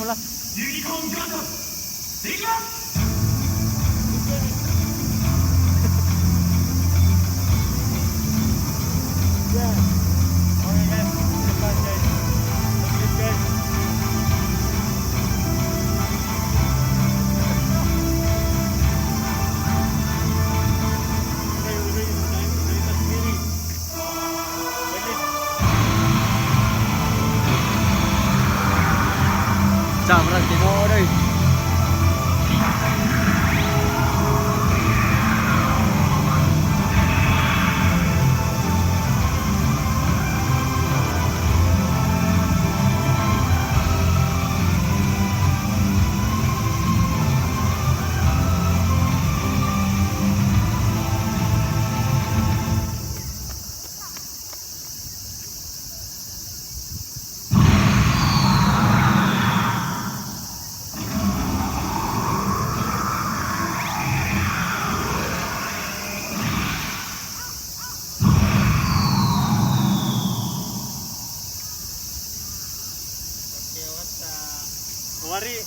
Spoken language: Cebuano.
Pula. ユニコーンガンダムできます。 Yeah. Okay guys, goodbye guys. Okay guys. Okay, uloy, uloy, uloy na sigiri. Okay. Sobrang tinuod oy. Okay, what's Wari.